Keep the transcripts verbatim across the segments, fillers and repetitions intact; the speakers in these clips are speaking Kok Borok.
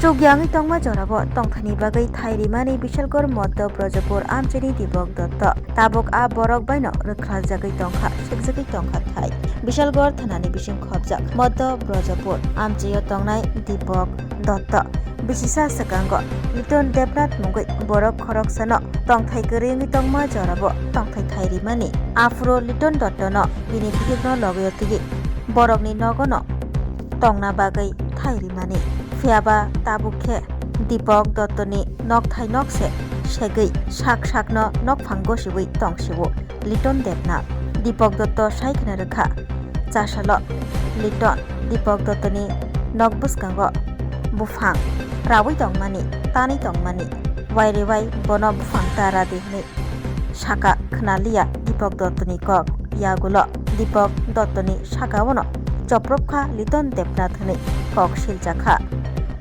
Chukya wngwi tongma jorabo tongthaini bagwi thai rimani Bishalgarh Madhya Brajapur amchaini Dipok Dotto. Tabuk a borok baino rwkhlaljagwi tongkha, sekjagwi tongkha thai. Bishalgarh thanani bising khopjak Madhya Brajapur amchaio tongnai Dipok Dotto. Bisisa swkango Liton Debnath mungwi borok khoroksano tongthai kwrwi wngwi tongma jorabo tongthai thai rimani. Aphuru Liton Dottono bini bihikno logio twiwi borokni nogono tongna bagwi thai rimani. Phiyaba tabuk khe Dipok Dottoni nokthai nokse segwi sak sakno nokphang gosiwi tongsiwo Liton Debnath. Dipok Dotto sai kheno rwkha chasalo Liton Dipok Dottoni nok bwskango buphang rawi tongmani, tanwi tongmani, wairewai bono buphang ta radi hwnwi saka khwnaliya Dipok Dottoni kok. Yagulo Dipok Dottoni sakaono choprobkha Liton Debnath hwnwi kok siljakha.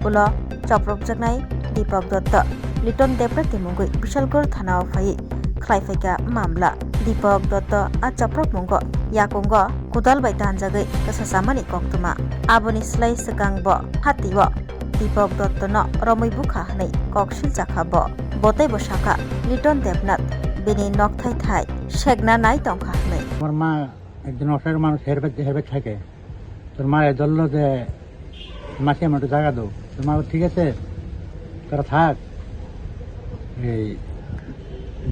Ulo choprobjaknai Dipok Dotto Liton Debnath ni mungwi Bishalgarh thanao phaiwi khlai phaikha mamla. Dipok Dotto a choprobmungo yakungo kudal bai tanjagwi kwsa chamani koktwma. Aboni slai swkang bo hatio Dipok Dottono romwi bukha hwnwi kok siljakha bo. Bo teibo sakha, Liton Debnath bini nokthai thai sekna nai tongkha hwnwi. আমার মা একজন অসহায় মানুষ, হেরবে হেরবে থাকে। তোর মা এ ধরলো যে মাসে আমার একটু জায়গা দাও। তোর মা বলে, "ঠিক আছে, তোরা থাক, এই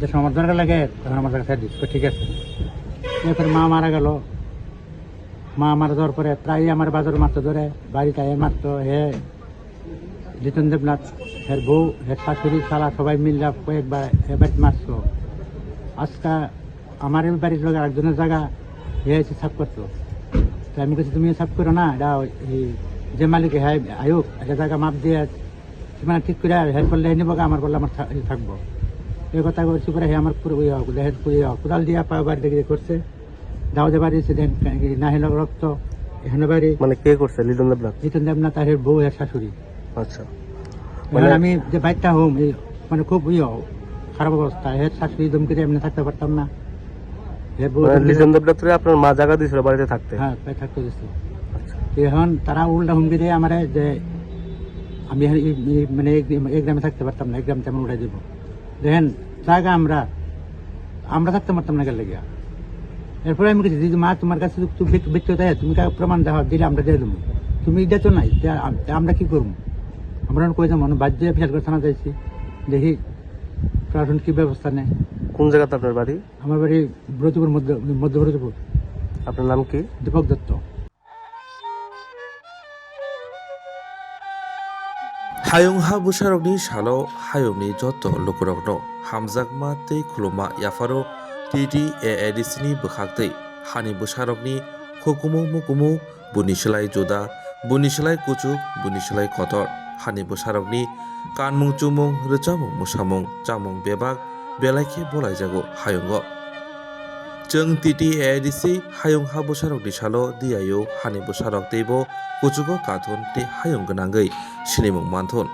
যে সময় দরকার লাগে তখন আমার জায়গা ছেড়ে দিস।" তো ঠিক আছে। এরপর মা মারা গেল। মা মারা যাওয়ার পরে প্রায় আমার বাজারে মারতো ধরে, বাড়িতে আয় মারতো। হে জিতেন দেবনাথ, হের বউ, হের শাশুড়ি, শালা সবাই মিললা কয়েকবার হে বাড়িতে মারতো। আজকা আমার এই বাড়ির লগে আরেকজনের জায়গা হে এসে সাফ করতো। তো আমি বলছি, "তুমি সাফ করো না, এটা ওই যে মালিক হে আয়ুক, একটা জায়গা মাপ দিয়ে সীমানা ঠিক করে হের করলে নিবো, আমার করলে আমার থা-, থাকবো।" এই কথা বলছি পরে হে আমার পুরো ইয়ে, হে পুরো ইয়ে, কোদাল দিয়ে পা বাড়ি দেখে করছে। দাউদে বাড়ি এসে দেখেন, না হলো রক্ত, এখানে বাড়ি। মানে কে করছে? লিটন দেবনাথ? লিটন দেবনাথ আর এর বউ, এর শাশুড়ি। আচ্ছা। এবার মানে আমি যে বাইকটা হোম, এই মানে খুব ইয়ে, খারাপ অবস্থা, এর শাশুড়ি ধমকি দিয়ে এমনি থাকতে পারতাম না। এর বউ মানে ধমকি লিটন দেবনাথ রে আপনার মা জায়গা দিয়েছিল বাড়িতে থাকতে? হ্যাঁ, তাই থাকতে দিয়েছিল। আচ্ছা। এখন তারা উল্টা হুমকি দিয়ে আমারে যে আমি এখন এই, এই, মানে এই, এই গ্রামে থাকতে পারতাম না, এই গ্রাম তেমন উঠাই দিব। দেখেন, জায়গা আমরা, আমরা থাকতে পারতাম না গেলে গিয়া। এরপরে আমি বলছি, "দিদি মা, তোমার কাছে তো বিক-, বিক্রেতা আছে, তুমি কাউকে প্রমাণ দেখাও, দিলে আমরা দিয়ে দেবো। তুমি এটা তো নাই, তে আম-, তে আমরা কি করবো?" আমরা এখন কই যাবো? আমরা বাধ্য হয়ে বিশালগড় থানা যাইছি, দেখি প্রশাসন কি ব্যবস্থা নেয়। কোন জায়গাতে আপনার বাড়ি? আমার বাড়ি ব্রজপুর, মধ্য, মধ্য ব্রজপুর। আপনার নাম কি? দীপক Dutta. Hayung ha bwsarokni salo hayungni joto lukurokno hamjakma tei khulumma yapharo T T A A D C ni bwkhaktwi hani bwsarokni hukumu mukumu, buini slai juda, buini slai kuchuk, buini slai kotor, hani bwsarokni kanmung chumung, rwchapmung mwsamung, chamung bebak belai khe bolaijago hayungo. Chwng T T A A D C hayung ha bwsarokni salo diyaio hani bwsarok teibo kuchugo kathun tei hayung gwnangwi sinimung manthun.